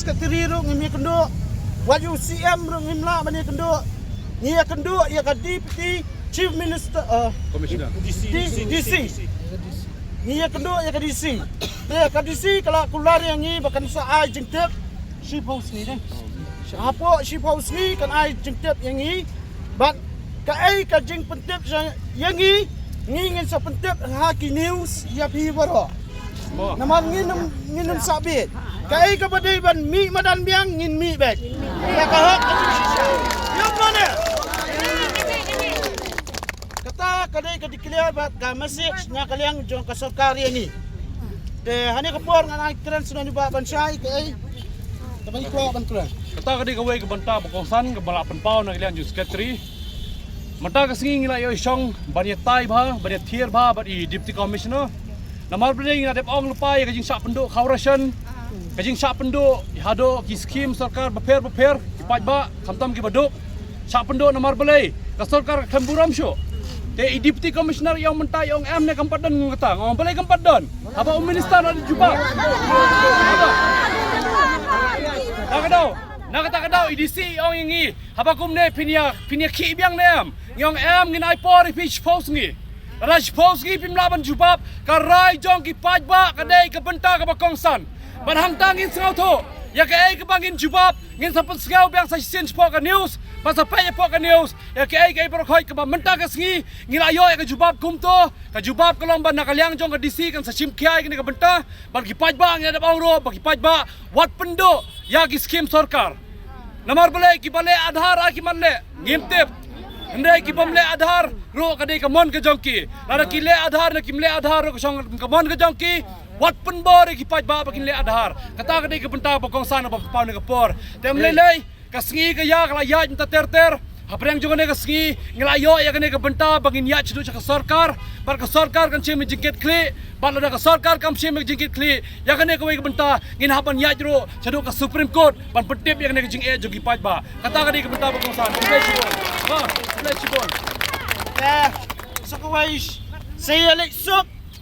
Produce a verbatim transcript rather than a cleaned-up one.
Secretary ruh ngim ïakynduh. Wat ïa u C M ruh ngim lah ban ïakynduh. Ngi ïakynduh ïa ka Deputy Chief Minister, uh, Commissioner. D C. D C. Ngi ïakynduh ïa ka D C. Te ka D C ka la kular ïa ngi ba kan sa ai jingtip shiphew sngi de. Hapoh shiphew sngi kan ai jingtip ïa ngi. Bad kaei ka jingpyntip ïa ngi, ngi ngin sa pyntip ha ki news ïa phi baroh. Namar ngin ym, ngin ym sah bieit. Kaei kaba dei ban mih madan biang ngin mih beit. Ïa ka hok ka jingshisha. Ïa mane. Kata ka dei ka declare bad ka message na ka liang jong ka sorkar ïa ngi. Te hane ka por ngan ai kren sngewbha ban shai kaei. Te ban ïa kren ban kren. Kata ka dei kawei ka bynta ba kongsan kaba la pynpaw na ka liang jong secretary. Mynta ka sngi ngi la ïoh i shong ban ïa tai bha, ban ïa thier bha bad i Deputy Commissioner. Namar ba dei ngi la dep ong lypa ïa ka jingshah pynduh khaw ration, ka jingshah pynduh haduh ki skim sorkar bapher bapher, ki paidbah khamtam ki baduk. Shah pynduh namar balei ka sorkar ka khlem burom shuh. Te i Deputy Commissioner i ong mynta i ong em ne kam pat don kata, nga ong balei kam pat don. Haba u minister la jubab. Na ka daw, na kata ka daw i D C i ong ïa ngi. Haba kumne phin ïa, phin ïa khih biang ne em? Ngi ong em, ngin ai por ïa phi shiphew sngi. Lada shiphew sngi phim lah ban jubab, ka rai jong ki paidbah ka dei ka bynta kaba kongsan. Bad hangta ngin sngewthuh ïa kaei kaba ngin jubab, ngin sa pynsngew biang sa shisien shapoh ka news, bad sa peit shapoh ka news ïa kaei kaei baroh khoit kaba mynta ka sngi ngi la ïoh ïa ka jubab kumto. Ka jubab ka long ba na ka liang jong ka D C kan sa shim khia ïa kane ka bynta. Bad ki paidbah ngi la dep ong ruh ba ki paidbah wat pynduh ïa ki skim sorkar. Namar balei kiba leh Aadhaar ar ki mat leh ngim tip. Hynrei ki bym leh Aadhaar ruh ka dei ka mon ka jong ki. Lada ki leh Aadhaar ne kim leh Aadhaar ruh ka shong ka mon ka jong ki. Wat pynbor ïa ki paidbah ba kin leh Aadhaar. Kata ka dei ka bynta ba kongsan ba pynpaw ne ka por. Te ym lei lei ka sngi ka ïa ka la ïaid mynta ter ter. Hapdeng jong kane ka sngi ngi la ïoh ïa kane ka bynta ba ngin ïaid shaduh sha ka sorkar. Bad ka sorkar kan shim ïa jingkit khlieh. Bad lada ka sorkar kam shim ïa jingkit khlieh ïa kane kawei ka bynta ngin hap ban ïaid ruh shaduh ka Supreme Court ban pyntip ïa kane ka jingeh jong ki paidbah. Kata ka dei ka bynta ba kongsan. Khublei shibun. Ba, khublei shibun. Eh, sa kawei sa ïa leit suk